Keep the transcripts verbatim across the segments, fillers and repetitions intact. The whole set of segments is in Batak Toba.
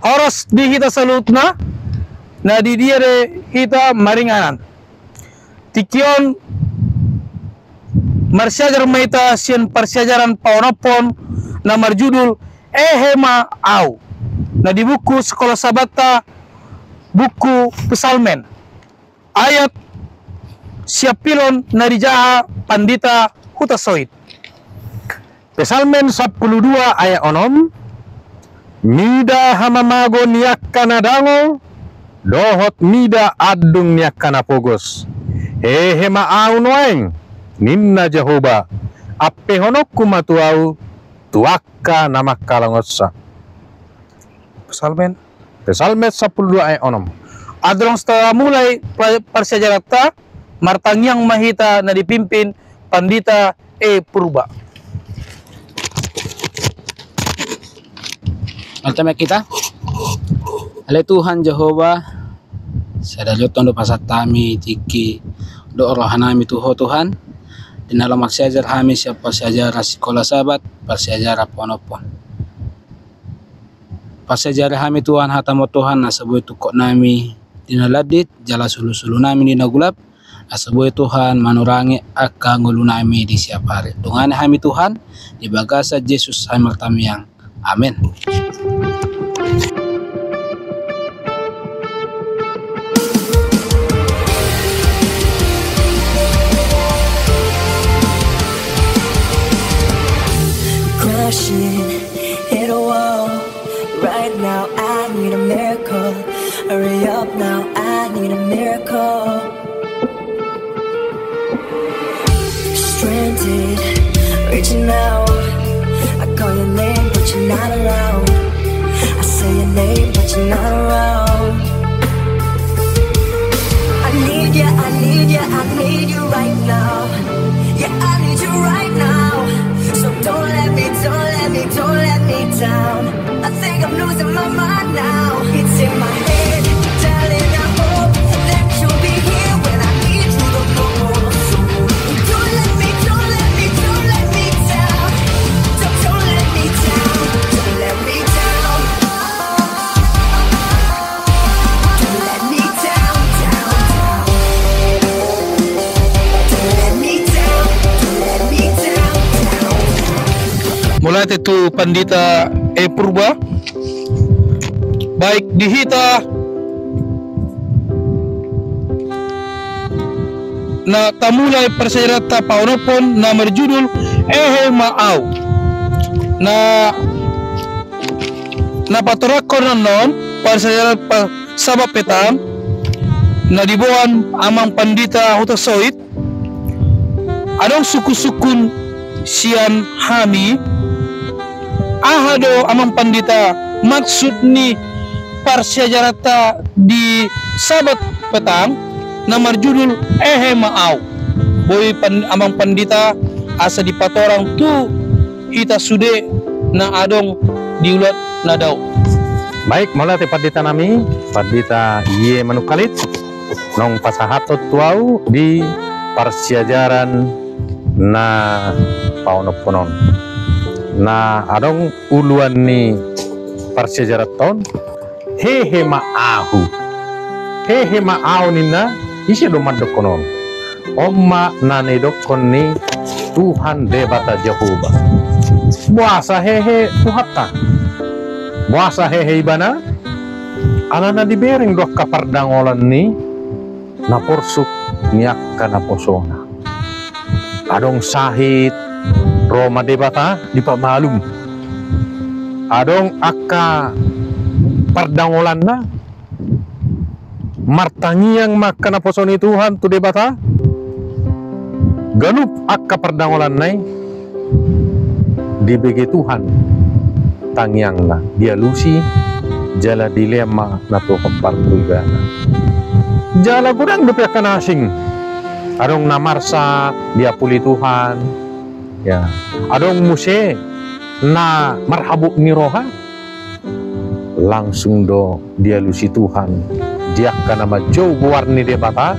Horas di hita saluhutna, na di dia do hita maringanan. Tingki on marsiajar ma hita sian parsiajaran paonomhon na marjudul Hehe ma Ahu, na di buku Sikola Sabbatta, buku Psalmen. Ayat siampulon na dijaha Pandita Hutasoit. Psalmen sampulu dua ayat onom. Mida hamamago ni angka na dangol, dohot mida andung ni angka na pogos. Hehe ma ahu nuaeng, ninna Jahowa, ampehononku ma tu ahu, tu angka na mangkalangonsa. Psalmen. Psalmen sampulu dua ayat onom. Andorang so tamulai pa-, parsiajaranta, martangiang ma hita na dipimpin Pandita E Purba. Martangiang ma hita. Ale Tuhan Jahowa, sadari on do pasahat hami tingki dohot roha nami tu Ho Tuhan, di na laho marsiajar hami sian parsiajaran Sikola Sabat, parsiajaran paonomhon. Parsiajari hami Tuhan hataMu Tuhan, asa boi tungkot nami di na landit, jala sulusulu nami di na golap, asa boi Tuhan manurangi angka ngolu nami di siap ari. Dongani hami Tuhan, di bagasan Jesus hami martangiang. Amen. Crashing hit a wall. Right now, I need a miracle. Hurry up now, I need a miracle. Stranded, reaching out. I call your name, but you're not around. I say your name, but you're not around. I need you, I need you, I need you right now. Yeah, I need you right now. So don't let me, don't let me, don't let me down. I think I'm losing my mind now. It's in my head, darling. I hope that you'll be here when I need you the most. So don't let me, don't let me, don't let me down. Don't, don't let me down. Don't let me down. Mauliate tu Pandita E Purba. Baik, di hita na tamulai parsiajaranta paonomhon na marjudul Hehe ma Ahu. Na, na patorangkon annon parsiajaran pa-, Sabat petang na diboan Amang Pandita Hutasoit. Adong sungkunsungkun sian hami, aha do Amang Pandita maksud ni parsiajaranta di Sabat petang na marjudul Hehe ma Ahu. Boi pan-, Amang Pandita asa dipatorang tu hita sude na adong di ulaon na dao. Baik, mauliate pandita nami, Pandita Ie Manungkalit, naung pasahathon tu ahu di parsiajaran na paonomhon on. Na adong uluan ni parsiajaranta on, Hehe ma ahu. Hehe ma ahu ninna, ise do mandokkon on? On ma na nidokkon ni Tuhan Debata Jahowa. Boasa hehe Tuhanta? Boasa hehe Ibana? Alana dibereng do angka pardangolan ni na porsuk ni angka naposona. Adong sahit, ro ma Debata dipamalum. Adong angka pardangolanna, martangiang ma angka naposo ni Tuhan tu Debata. Ganup angka pardangolanna i dibege Tuhan tangiangna, dialusi jala dilehon ma na tumompa tu ibana. Jala godang dope angka na asing. Adong na marsak, diapuli Tuhan. Ya. Adong muse na marhabot ni roha, langsung do dialusi Tuhan di angka na manjou goar ni Debata,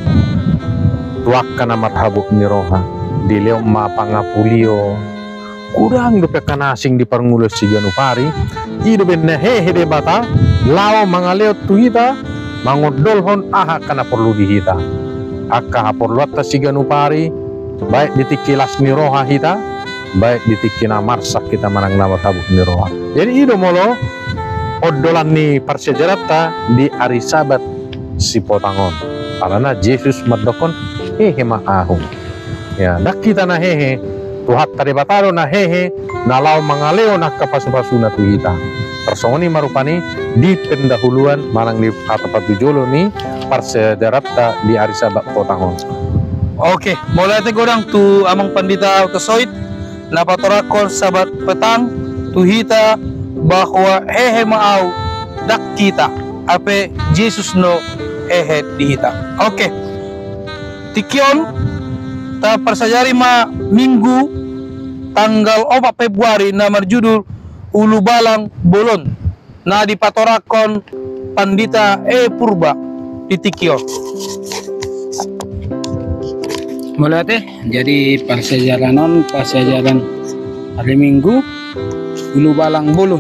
tu angka na marhabot ni roha, dilehon ma pangapulion, Godang dope angka na asing di parngoluon siganup ari. I do umbahen na hehe Debata laho mangalehon tu hita, mangondolhon aha angka na porlu di hita. Angka haporluanta siganup ari, baik di tingki las ni roha hita, baik di tingki na marsak hita manang na matabuk ni roha. Jadi i do molo ondolan ni parsiajaranta di ari Sabat sipotang on. Alana Jesus mandokkon, hehe ma ahu. Ya, ndang hita na hehe, Tuhanta Debata do na hehe, na laho mangalehon angka pasupasuna tu hita. Tarsongon i ma rupani di pendahuluan manang di hata patujolo ni parsiajaranta di ari Sabat potang on. Oke, mauliate godang tu Amang Pandita Uta Soit, na patorangkon Sabat petang tu hita bahwa hehe ma ahu, ndang hita, hape Jesus do hehe di hita. Oke. Tingki on, taparsiajari ma Minggu tanggal opat Februari na marjudul Ulubalang Bolon, na dipatorangkon Pandita E Purba di tingki on. Mauliate, jadi parsiajaran on, parsiajaran ari Minggu, Ulubalang Bolon.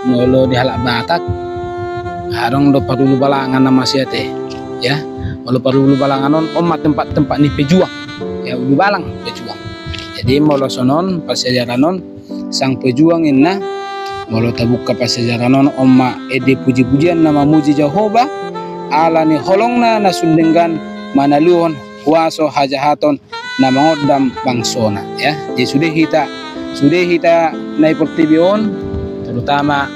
Molo di halak Batak, adong do parulubalangan na masiate, ya. Molo parulubalangan on, on ma tempat-tempat ni pejuang, ya, ulubalang pejuang. Jadi molo songon on parsiajaran on, sang pejuang inna, molo tabuka parsiajaran on, on ma ende puji-pujian na mamuji Jahowa, ala ni holongna na sun denggan manaluhon huaso hajahaton na mangondam bangsona, ya. Jadi sude hita, sude hita na di portibi on, terutama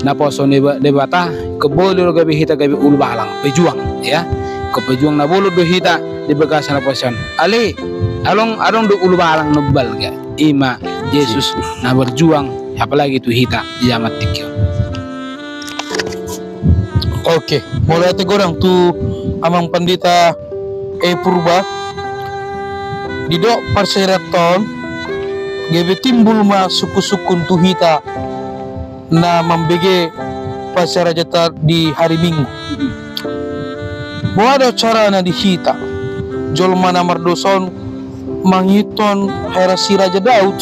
naposo ni Deba-, Debata, ingkon boi do gabe hita gabe ulubalang, pejuang, ya. Ingkon pejuang na bolon do hita di bagasan naposo on. Alai, adong, adong do ulubalang na umbalga, i ma Jesus na berjuang, apalagi tu hita di jaman tingki on. Oke, mauliate godang tu Amang Pandita E Purba. Didok parsiajaranta on, gabe timbul ma sungkun-sungkun tu hita na mambege parsiajaranta di hari Minggu. Boha do carana di hita jolma na mardosa on mangihuthon hera si Raja Daud,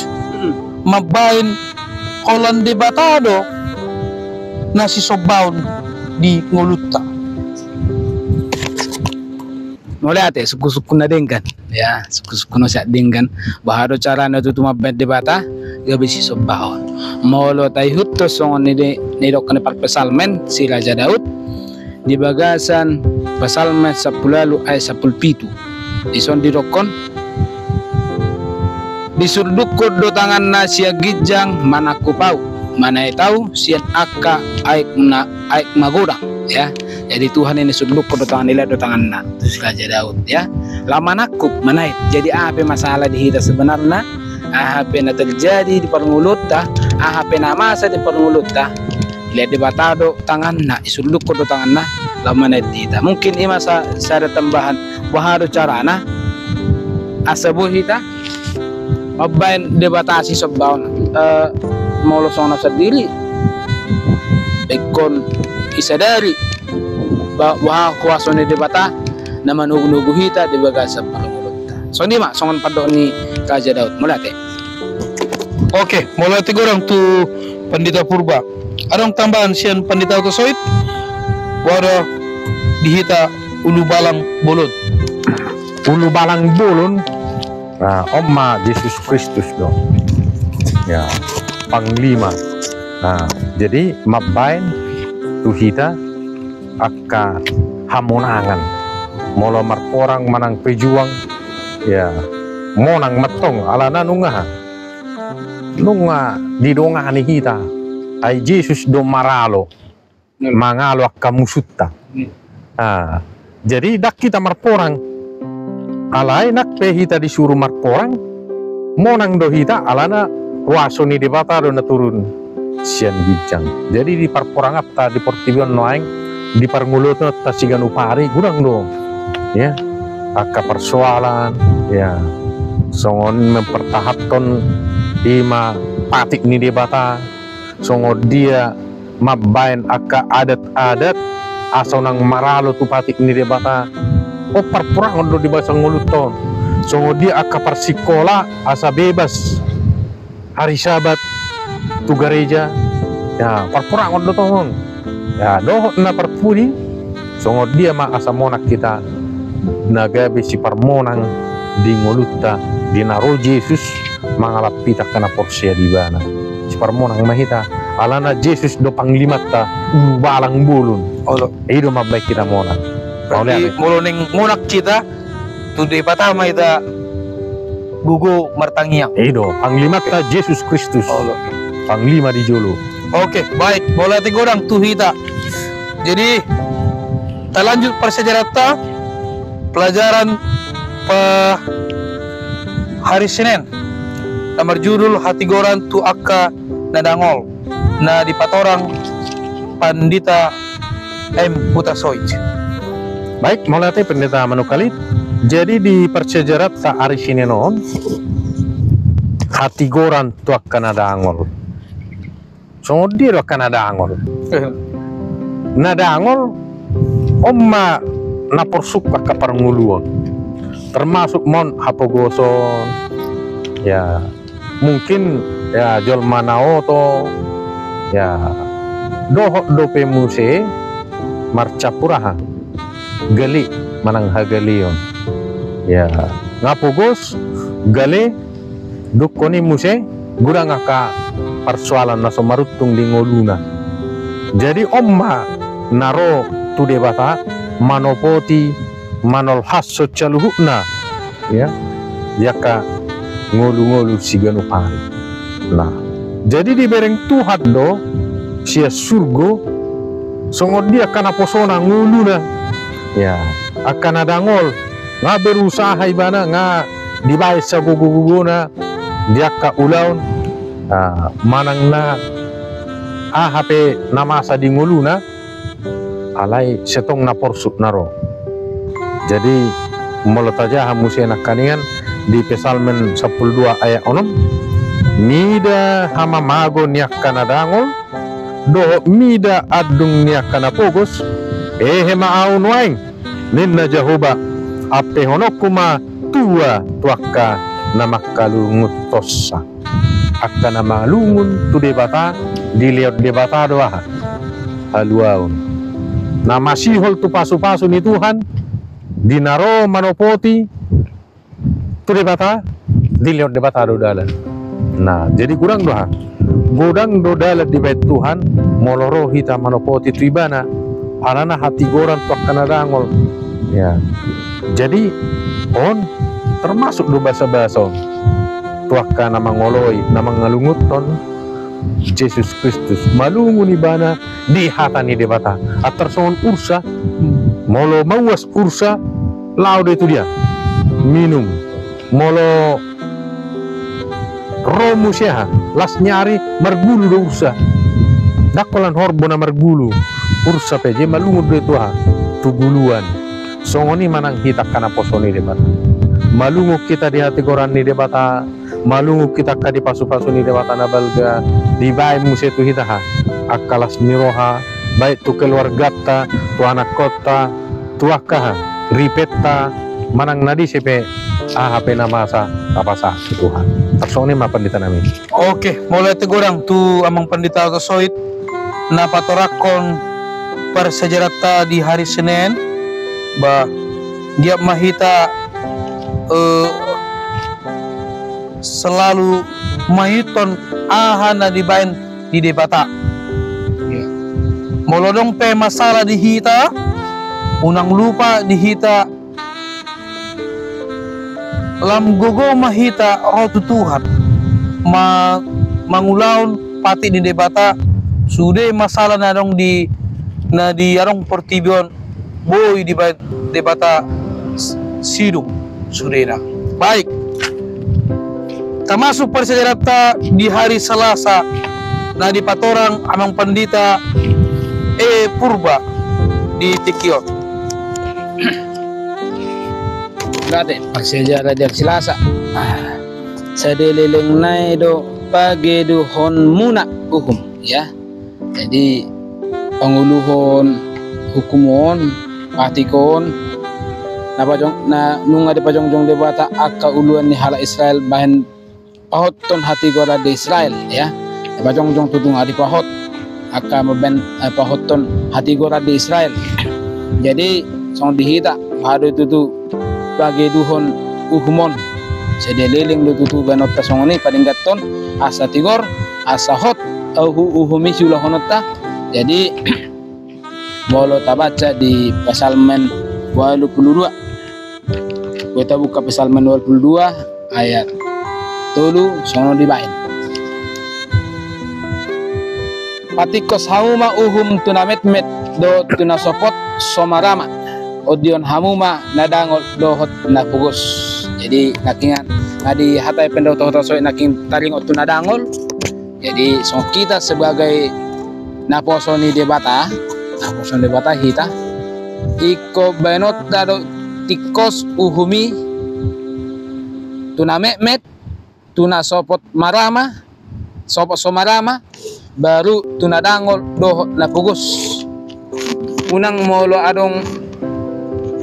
mambahen holan Debata do na sisombaon di ngolunta. Mauliate, sungkun-sungkun na denggan. Ya, sungkun-sungkun na sian denggan. Boha do carana tutu mambahen Debata gabe sisombaon. Molo taihuthon songon ni de-, na didok ni parpsalmen si Raja Daud, di bagasan Psalmen sampulu ualu ayat sampulu pitu. Dison didokkon, disurdukkon do tanganna sian ginjang manangkup ahu, manaet ahu sian angka aek na, aek magodang, ya. Jadi Tuhan i disurdukkon do tanganna, dilehon do tanganna tu si Raja Daud, ya. Laho manangkup, manaet. Jadi aha pe masalah di hita sebenarna, aha pe na terjadi di parngoluonta, aha pe na masa di parngoluonta, dilehon Debata do tanganna, disurdukkon do tanganna, laho manaet hita. Mungkin i ma sa-, sada tambahan, boha do carana asa boi hita mambahen Debata sisombaon, eh, molo songon au sandiri, ingkon disadari ba-, boha huaso ni Debata na manogunogu hita di bagasan parngoluonta. Songon i ma, songon pandok ni Raja Daud. Mauliate. Oke, mauliate godang tu Pandita Purba. Adong tambahan sian Pandita Uta Soit? Boha do di hita ulubalang bolon? Ulubalang bolon, nah, on ma Jesus Kristus do. Ya, panglima. Nah, jadi mambahen tu hita angka hamonangan. Molo marporang manang pejuang, ya, monang ma antong, alana nunga, nunga didongani hita. Ai Jesus do maralo, mangalo angka musunta. Ah, jadi ndang hita marporang. Alai nang pe hita disuru marporang, monang do hita, alana huaso ni Debata do na turun sian ginjang. Jadi di parporanganta di portibi on nuaeng, di parngoluonta siganup ari, godang do, ya, angka parsoalan, ya, songon mempertahanhon i ma patik ni Debata, songon dia mambahen angka adat-adat asa unang maralo tu patik ni Debata. On parporangon do di bagasan ngolunta on. Songon dia angka parsikola asa bebas hari Sabat tu gareja, ya, parporangon do tongon. Ya, dohot na parpudi, songon dia ma asa monang hita na gabe siparmonang di ngolunta, di na ro Jesus mangalap hita angka na porsea di Ibana. Siparmonang ma hita, alana Jesus do panglimanta, ulubalang bolon. Olo. I do mambahen hita monang. Berarti mauliate, molo naeng monang hita, tu Debata ma hita gogo martangiang. I do, panglimanta Jesus Kristus. Olo. Panglima di jolo. Oke, baik. Mauliate godang tu hita. Jadi, talanjut parsiajaranta, pelajaran pe hari Senin, na marjudul Hatigoran tu angka na dangol, na dipatorang Pandita M Hutasoit. Baik, mauliate Pandita Manungkalit. Jadi di parsiajaranta ari Senin on, hatigoran tu angka na dangol. Songon dia do angka na dangol? Eh. Na dangol, on ma na porsuk angka parngoluon. Termasuk ma on hapogoson, ya, mungkin, ya, jolma na oto, ya, dohot dope muse marcampur aha, gale manang hagaleon. Ya, nga pogos, gale, dungkon i muse, godang angka parsoalan na so maruntung di ngoluna. Jadi on ma na ro tu Debata manopoti, manolhashon saluhutna, ya, di angka ngolu-ngolu siganup ari. Nah, jadi dibereng Tuhan do sian surgo songon dia angka naposona ngoluna, ya, angka na dangol, nga berusaha ibana, nga dibahen sagogo-gogona di angka ulaon, ah, manang na aha pe na masa di ngoluna, alai sai tong na porsuk na ro. Jadi, molo tajaha muse nangkaningan di Psalmen sampulu dua ayat onom, mida hamamago ni angka na dangol, dohot mida andung ni angka na pogos, hehe ma ahu nuaeng, ninna Jahowa, ampehononku ma tua tu angka na mangkalungunhonsa. Angka na malungun tu Debata, dilehon Debata do aha? Haluaon. Na masihol tu pasu-pasu ni Tuhan, di na ro manopoti tu Debata, dilehon Debata do dalan. Nah, jadi godang do aha? Godang do dalan dibahen Tuhan, molo ro hita manopoti tu Ibana, alana hatigoran tu angka na dangol. Ya. Jadi, on termasuk do basa-basa on tu angka na mangoloi, na mangalungunhon Jesus Kristus. Malungun ibana di hata ni Debata. Antar songon ursa, molo mauas ursa, laho do i tu dia? Minum. Molo ro muse aha, las ni ari, margulu do ursa. Ndang holan horbo na margulu. Ursa pe je malungun do i tu aha? Tu guluan. Songon i ma nang hita angka naposo ni Debata. Malungun hita di hatigoran ni Debata, malungun hita angka di pasu-pasu ni Debata na balga, dibahen muse tu hita aha? Angka las ni roha, baik tu keluarganta, tu anakkonta, tu angka aha? Ripenta, manang na disi pe aha pe na masa, tapasahat tu Tuhan. Tarsongon i ma Pandita nami. Oke, mauliate godang tu Amang Pandita Hutasoit na patorangkon parsiajaranta di hari Senin. Ba, anggiat ma hita, eh, selalu mangihuthon aha na dibahen di Debata. Ya. Molo adong pe masalah di hita, unang lupa di hita lam gogo ma hita ro tu Tuhan, ma-, mangulahon patik ni Debata, sude masalah na adong di, na di adong portibi on, boi dibahen Debata s-, sidung sudena. Baik. Tamasuk parsiajaranta di hari Selasa na dipatorang Amang Pandita E Purba di tingki on. Berarti parsiajaran di hari Selasa. Ah, sai dileleng nai do pageduhonmuna uhum, ya. Jadi, panguluhon hukum on, patik on, na pajong-, na nunga dipajongjong Debata angka uluan ni halak Israel bahen pahothon hatigoran di Israel, ya. Pajongjong tutu nga dipahot angka mambaen, eh, pahothon hatigoran di Israel. Jadi songon di hita, bahat do tutu pageduhon uhum on. Sade leleng do tutu baenonta songon i, padengganhon asa tigor, asa hot, eh, uhu-, uhum i siulahononta. Jadi molo tabaca di Psalmen ualu pulu dua. Boi tabuka Psalmen ualu pulu dua ayat tolu, songon on dibaen: Patingkos hamu ma uhum tu na metmet dohot tu na sopot so marama. Ondihon hamu ma na dangol dohot na pogos. Jadi nangkiningan, nga dihatai pe ndang hutahutaso i, nangkin taringot tu na dangol. Jadi songon hita sebagai naposo ni Debata, naposo ni Debata hita, ingkon baenonta do tingkos uhum i tu na metmet, tu na sopot marama, sopot so marama, baru tu na dangol dohot na pogos. Unang molo adong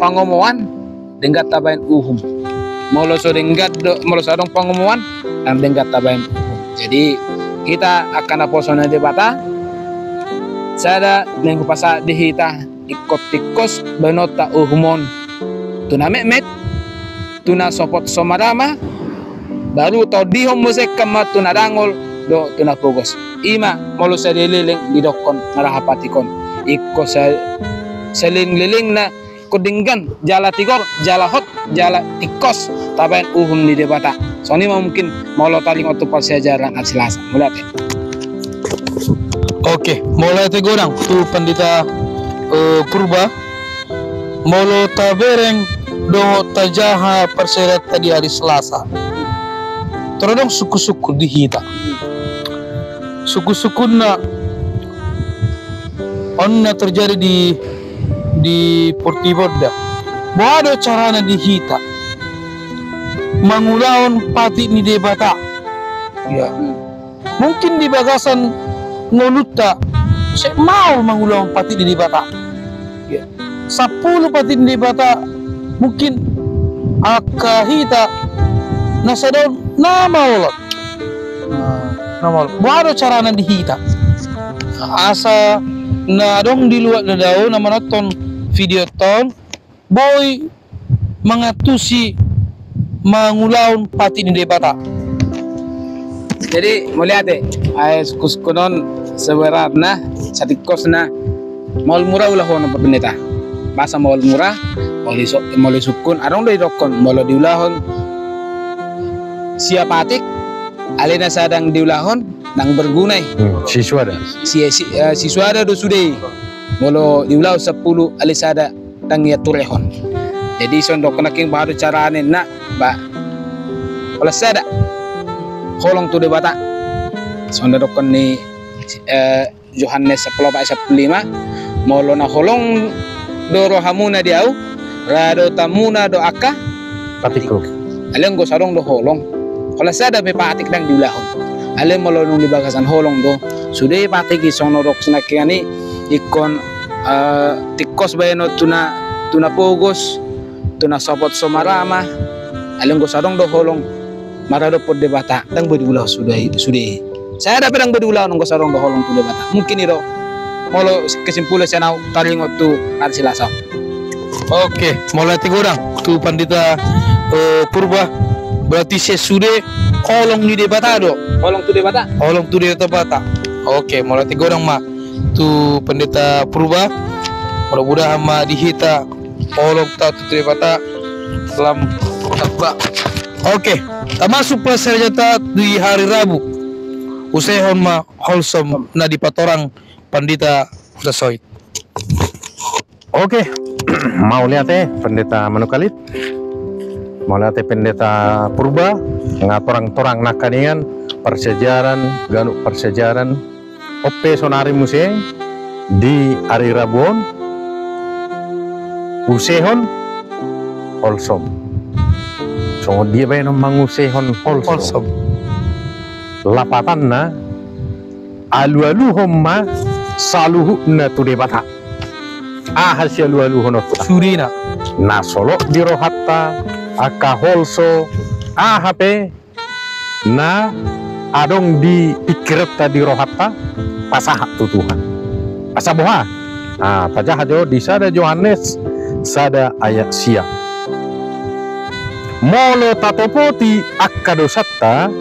pangomoan, denggan tabaen uhum. Molo so denggan do, molo so adong pangomoan, ndang denggan tabaen uhum. Jadi hita angka naposo ni Debata, sada naeng hupasahat di hita, ingkon tingkos baenonta uhum on tu na metmet, tu na sopot so marama, baru taondihon muse ma tu na dangol dohot tu na pogos. I ma molo sade leleng didokkon marhapatik on. Ingkon sa-, saleleng-lelengna, ingkon denggan jala tigor, jala hot, jala tingkos tabaen uhum ni Debata. Songon i ma mungkin molo taringot tu parsiajaran ari Selasa. Mauliate. Oke, mauliate godang tu Pandita, eh, Purba. Molo tabereng dohot tajaha parsiajaranta di ari Selasa, tor adong sungkun-sungkun di hita. Sungkun-sungkunna on na terjadi di, di portibi on da. Boha do carana di hita mangulahon patik ni Debata? Ya. Mungkin di bagasan ngolunta sai maol mangulahon patik ni Debata. Ya. Sampulu patik ni Debata, mungkin angka hita na sada on na maol on. Na, na maol on. Boha do carana di hita asa na adong di luat na dao na manonton video on boi mangantusi mangulahon patik ni Debata? Jadi mauliate, ai sungkun-sungkun on sebenarna satingkosna maol mura ulahonon, Pak Pendeta. Boasa maol mura? Molo i so-, molo i sungkun, adong do didokkon molo diulahon sia patik, alai na sada ndang diulahon, ndang berguna i. Hmm, sisuada. Si-, si-, eh, sisuada do sude i. Molo diulahon sampulu, alai sada ndang ia turehon. Jadi songon dokkon nangkin, boha do carana, na ba, holan sada holong tu Debata. Songon dokkon ni, eh, Johannes sampulu opat ayat sampulu lima, molo na holong do rohamuna di Ahu, radotanmuna do angka patikku. Alai anggo so adong do holong, holan sada pe patik ndang diulahon. Alai molo dung di bagasan holong do, sude patik i, songon na hudok nangkiningan i, ingkon, eh, tingkos baenon tu na, tu na pogos, tu na sopot so marama. Alai anggo so adong do holong maradophon Debata, ndang boi diulahon sude, sude. Sada pe ndang boi diulahon anggo so adong do holong tu Debata. Mungkin i do molo kesimpulan sian ahu taringot tu ari Selasa. Oke, mauliate godang tu Pandita, eh, Purba. Berarti sian sude holong ni Debata do. Holong tu Debata. Holong tu Debata. Oke, mauliate godang ma tu Pandita Purba. Mudah-mudahan ma di hita holong ta tu Debata lam tamba. Oke, tamasuk parsiajaranta di hari Rabu. Usehon ma Holsom na dipatorang Pandita Hutasoit. Oke, mauliate Pendeta Manukalit. Mauliate Pendeta Purba, nga torang-torang nangkiningan parsiajaran, ganup parsiajaran. On pe saonari muse di ari Rabu on, usehon Holsom. Songon dia baenon mangusehon Holsom? Holsom. Lapatanna, alu-aluhon ma saluhutna tu Debata. Aha sialu-aluhononta? Sudena. Na solot di rohanta, angka holso, aha pe na adong di pingkiranta, di rohanta, pasahat tu Tuhan. Asa boha? Ah, tajaha jo di sada Johannes sada ayat sia. Molo tatopoti angka dosanta,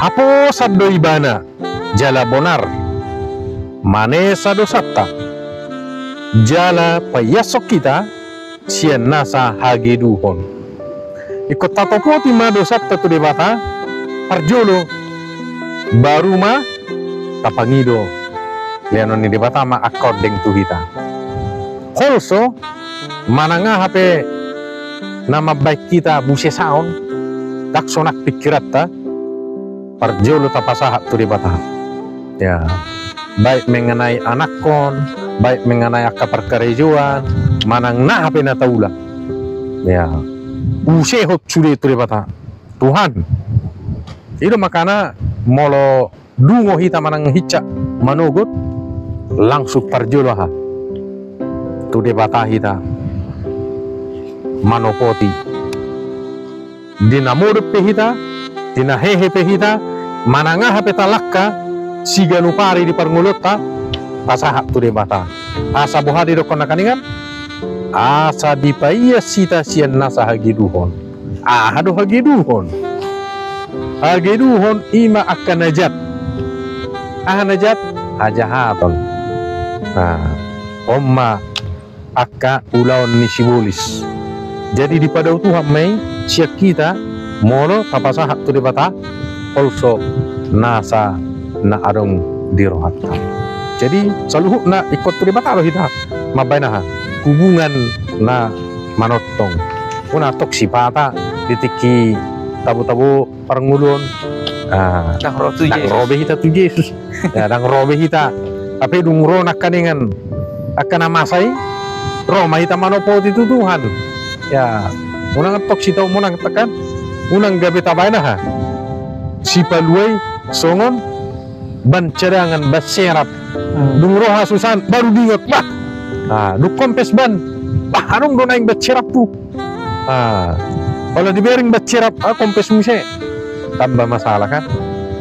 haposan do ibana jala bonar manesa dosanta, jala paiashon hita sian nasa hageduhon. Ingkon tatopoti ma dosanta tu Debata parjolo, baru ma tapangido lehonon ni Debata ma angka ondeng tu hita. Holso, manang aha pe na mambahen hita busesaon, ndang sonang pingkiranta, parjolo tapasahat tu Debata. Ya, baik mengenai anakkon, baik mengenai angka parkarejoan, manang na aha pe na taula. Ya, usehon sude tu Debata. Tuhan, i do makana molo dungo hita manang hinsa manogot, langsung parjolo aha? Tu Debata hita manopoti. Di na modom pe hita, di na hehe pe hita, manang aha pe talangka siganup ari di parngoluonta, pasahat tu Debata. Asa boha didokkon nangkaningan? Asa dipaias hita sian nasa hageduhon. Aha do hageduhon? Hageduhon i ma angka na jat. Aha na jat? Hajahaton. Nah, on ma angka ulaon ni sibolis. Jadi dipadao Tuhan ma i sian hita molo tapasahat tu Debata holso nasa na adong di rohanta. Jadi saluhutna ingkon tu Debata do hita mambahen aha? Hubungan na manongtong. Unang tong sipata di tingki tabo-tabo parngoluon. Ah, ndang ro tu Jesus. Ndang ro be hita tu Jesus. Ya, ndang ro be hita. Hape dung ro nangkaningan angka na masa i, ro ma hita manopoti tu Tuhan. Ya, unang tong sitau monang tekan, unang gabe tabahen aha? Sipalua i songon ban cadangan, ban serap. Hmm. Dung ro hasusaan, baru diingot, bah. Ah, dung kempes ban. Bah, adong do naeng ban seraphu. Ah, olo dibereng ban serap, ah, kempes muse. Tambah masalah kan.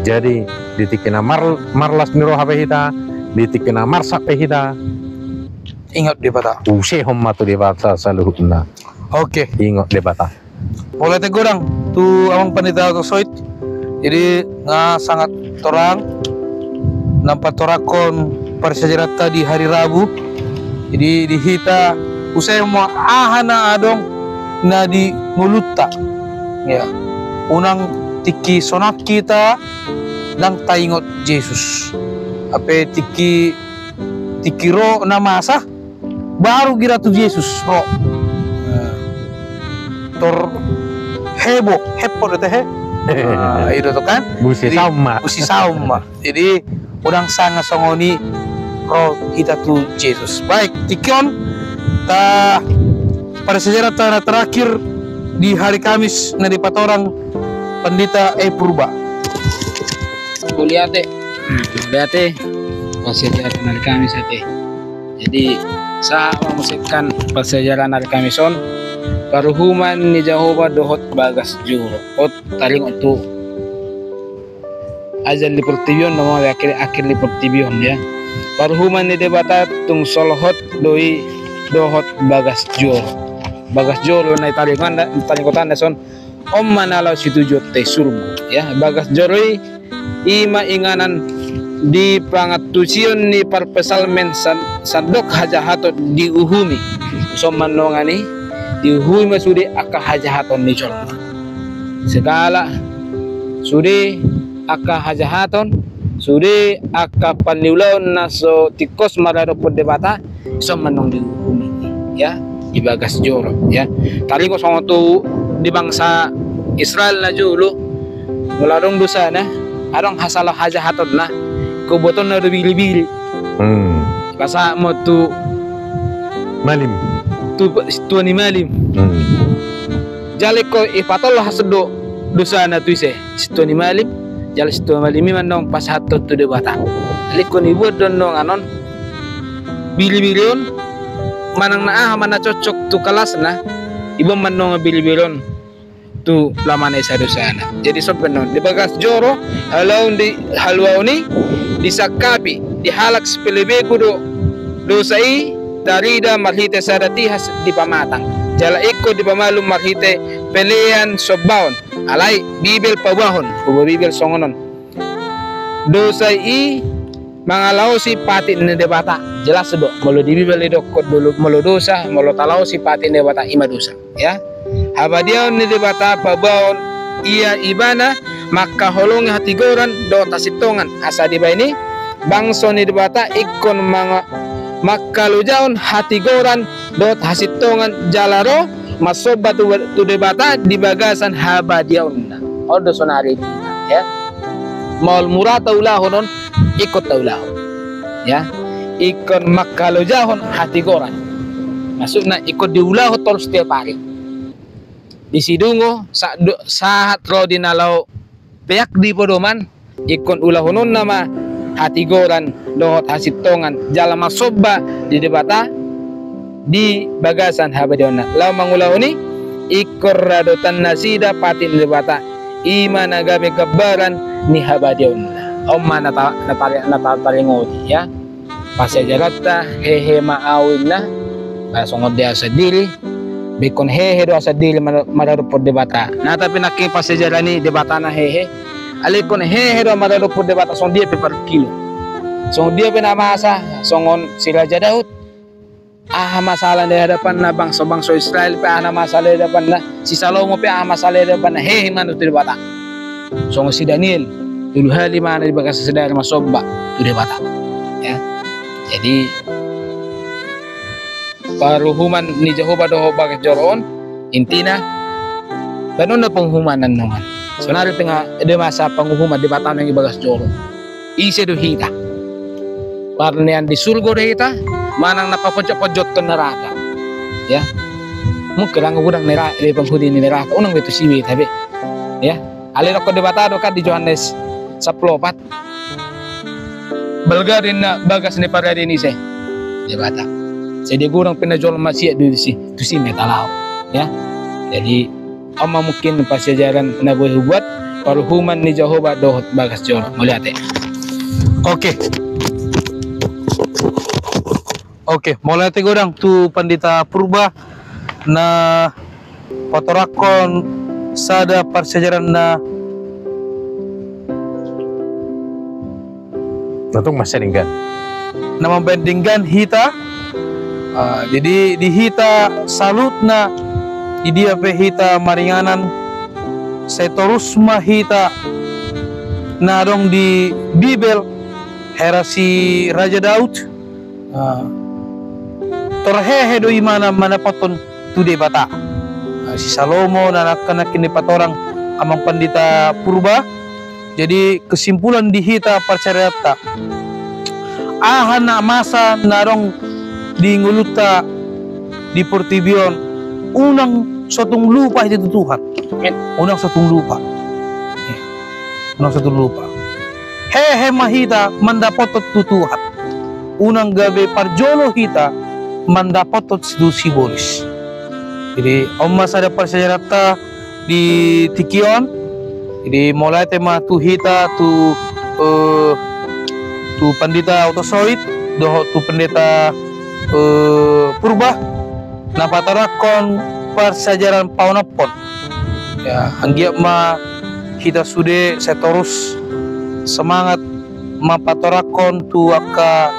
Jadi di tingki na mar-, marlas ni roha pe hita, di tingki na marsak pe hita, ingot Debata. Usehon ma tu Debata saluhutna. Oke. Ingot Debata. Mauliate godang tu Amang Pandita Agus Soit. Jadi nga sangat torang na patorangkon parsiajaranta di hari Rabu. Jadi di hita, usehon ma aha na adong na di ngolunta. Ya. Unang tingki sonang hita ndang taingot Jesus. Hape tingki, tingki ro na masa, baru gira tu Jesus ro. Tor hebo, hebo do tehe. Ah, i do tu kan? Busi sauma. Busi sauma. Jadi unang sanga songon i ro hita tu Jesus. Baik, tingki on ta parsiajaranta na terakhir di hari Kamis na dipatorang Pandita E Purba. Mauliate. Mauliate. Parsiajaranta na hari Kamis ate. Jadi sahat ma muse kan parsiajaranta na hari Kamis on, paruhuman ni Jahowa dohot bagas joro. Ot taringot tu ajal ni portibi on, nama akhir, akhir ni portibi on, ya. Paruhuman ni Debata tung solhot do i dohot bagas joro. Bagas joro na taringot, taringot na son, on ma na laho situjuonta i surgo, ya. Bagas joro i, i ma inganan di pangantusion ni parpsalmen san-, sandok hajahaton diuhumi. Son ma nongan i, diuhumi ma sude angka hajahaton ni jolma. Segala sude angka hajahaton, sude angka paniulaon na so tingkos maradophon Debata, son ma nong diuhumi, ya, di bagas joro, ya. Taringot songon tu di bangsa Israel na jolo, molo adong dosana, adong hasala hajahatonna, hubuatonna do biri-biri. Hmm. Pasahat ma tu malim. Tu sintua ni malim. Hmm. Jala ingkon ipatolhas do dosana tu ise? Sintua ni malim. Jala sintua malim i ma nong pasahathon tu Debata. Jala ingkon ibuat do nongan on biri-biri on, manang na aha ma na cocok tu kalasna, ibuat ma nongan biri-biri on. tu laho manesa dosana. Jadi songon on, di bagas joro, haluaon di, haluaon i, disangkapi di halak sipelebegu do dosa i, tarida marhite sada tihas di pamatang. Jala ingkon dipamalum marhite pelean sombaon. Alai Bibel paboahon, paboa Bibel songon on. Dosa i mangalaosi patik ni Debata. Jelas do, molo di Bibel didokkon do, molo dosa, molo talaosi patik ni Debata, i ma dosa. Ya. Habadiaon ni Debata paboaon ia ibana mangkaholongi hatigoran dohot hasintongan, asa dibahen i bangso ni Debata ingkon manga-, mangkalojaon hatigoran dohot hasintongan jala ro marsomba tu, tu Debata di bagasan habadiaonna. On do sonari, ya. Maol mura taulahon on, ingkon taulahon. Ya. Ingkon mangkalojahon hatigoran. Maksudna ingkon diulahon torus setiap ari. Di sidung do, sa-, do, sahat ro di na laho peak di podoman, ingkon ulahononna ma hatigoran dohot hasintongan jala marsomba di Debata di bagasan habadiaonna. Laho mangulahon i, ingkon radotan nasida patik ni Debata, i ma na gabe gambaran ni habadiaonna. On ma na ta-, na tari-, na ta-, taringoti, ya. Parsiajaranta, hehe ma au inna, ba songon dia sandiri, ingkon hehe do au sandiri mar-, maradophon Debata. Na, tapi nangkin parsiajaran i Debata na hehe, alai ingkon hehe do au maradophon Debata songon dia pe parungkilon. Songon dia pe na masa, songon si Raja Daud, aha masalah di hadapanna, bangso-bangso Israel pe aha na masalah di hadapanna, si Salomo pe aha masalah di hadapanna, hehe ma tu Debata. Songon si Daniel, tolu hali ma na di bagasan sadari marsomba tu Debata. Ya. Jadi, paruhuman ni Jahowa dohot bagas joro on, intina, baen on na panguhuman annon. Sonari tengah, dia masa panguhuman Debata nang di bagas joro. Ise do hita? Parnean di surgo do hita, manang na paponjot-ponjothon naraka. Ya. Mungkin nunga godang nera-, eh, penghuni ni neraka, unang be tusi be hita be. Ya. Alai dokkon Debata do kan di Johannes sampulu opat. Balga do inna bagas ni parade ni ise? Debata. Jadi godang pe na jolma siat do tusi, tusi ma hita laho. Ya. Jadi, on ma mungkin parsiajaran na boi hubuat, paruhuman ni Jahowa dohot bagas joro. Mauliate. Oke. Oke, mauliate godang tu Pandita Purba na patorangkon sada parsiajaran na Na tung masa denggan. Na mambaen denggan hita. Ah, jadi di hita saluhutna, di dia pe hita maringanan, sai torus ma hita na adong di Bibel, hera si Raja Daud. Ah, tor hehe do imana mandapothon tu Debata. Ah, si Salomo na nangkin dipatorang amang Pandita Purba. Jadi, kesimpulan di hita parsiajaranta, aha na masa na adong di ngolunta di portibi on, unang so tung lupa hita tu Tuhan. Amin. Unang so tung lupa. Ya. Unang so tung lupa. Hehe ma hita mandapothon tu Tuhan. Unang gabe parjolo hita mandapothon tu sibolis. Jadi, on ma sada parsiajaranta di tingki on. Jadi, mauliate ma tu hita, tu, eh, tu Pandita Utosoit dohot tu Pendeta, eh, Purba, na patorangkon parsiajaran paonomhon. Ya, anggiat ma hita sude sai torus semangat mampatorangkon tu angka,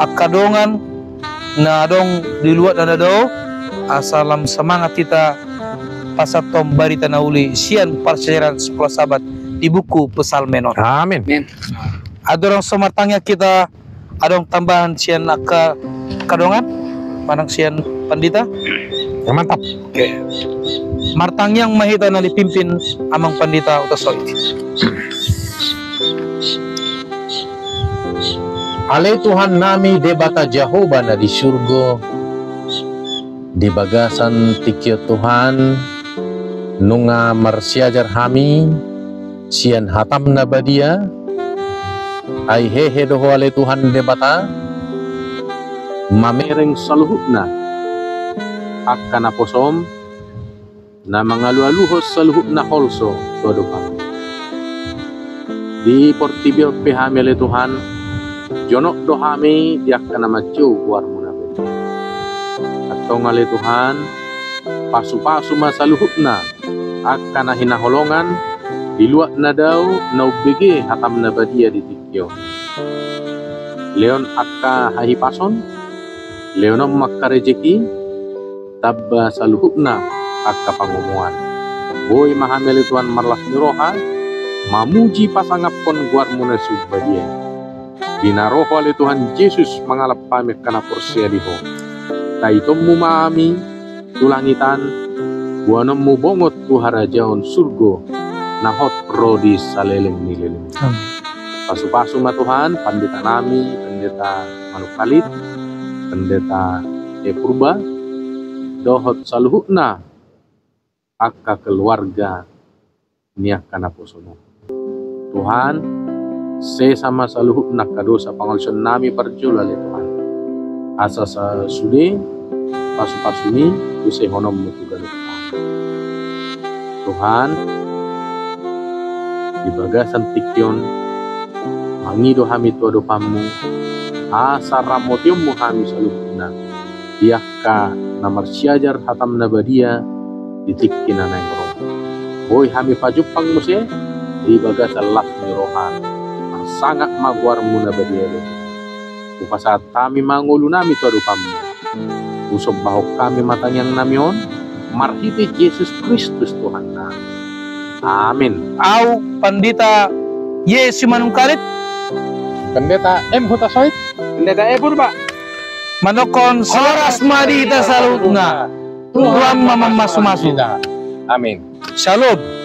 angka dongan na adong di luat na dao, asa lam semangat hita pasahathon barita na uli sian parsiajaran Sekolah Sabat di buku Psalmen on. Amin. Amin. Andorang so martangiang hita, adong tambahan sian angka, angka dongan manang sian pandita? Ya, mantap. Oke. Martangiang ma hita na dipimpin amang Pandita Utosoit. Ale Tuhan nami Debata Jahowa na di surgo, di bagasan tingki on Tuhan, nunga marsiajar hami sian hatam na badia, ai hehe do Ho ale Tuhan Debata, mamereng saluhutna angka naposom, Na mangalualuhon saluhutna holso tu adopanMu. Di portibi on pe hami ale Tuhan, jonok do hami di angka na manjou goarMu na badia. Antong ale Tuhan, pasupasu ma saluhutna angka na hinaholongan di luat na dao na umbege hataM na badia di tingki on. Lehon angka hahipason, lehononMu angka rejeki, tamba saluhutna angka pangomoan. Boi ma hami ale Tuhan marlas ni roha mamuji pasangaphon goarMu na sumbadia i. Di na ro Ho ale Tuhan Jesus mangalap hami angka na porsea di Ho. TaitonMu ma hami tu langitan, boanonMu bongot tu harajaon surgo na hot ro di saleleng ni leleng. Amin. Pasupasu ma Tuhan pandita nami, Pandita Manungkalit, Pandita E Purba, dohot saluhutna angka keluarga ni angka naposoMu. Tuhan, sesa ma saluhutna angka dosa pangalaosion nami parjolo ale Tuhan. Asa sasude pasupasuMi tu sehononMu tu ganup hami. Tuhan, di bagasan tingki on, mangido hami tu adopanMu, asa ramotionMu hami saluhutna, di angka na marsiajar hataM na badia di tingki na naeng ro. Boi hami pajumpang muse di bagasan las ni roha, marsangap ma goarMu na badia i. Hupasahat hami ma ngolu nami tu adopanMu. Husombahon hami ma tangiang nami on, marhite Jesus Kristus Tuhan nami. Amin. Au Pandita Y Simanungkalit. Pandita M Hutasoit. Pendeta E Purba. Mandokhon horas ma di hita saluhutna. Tuhan ma mamasumasu. Amin. Shalom.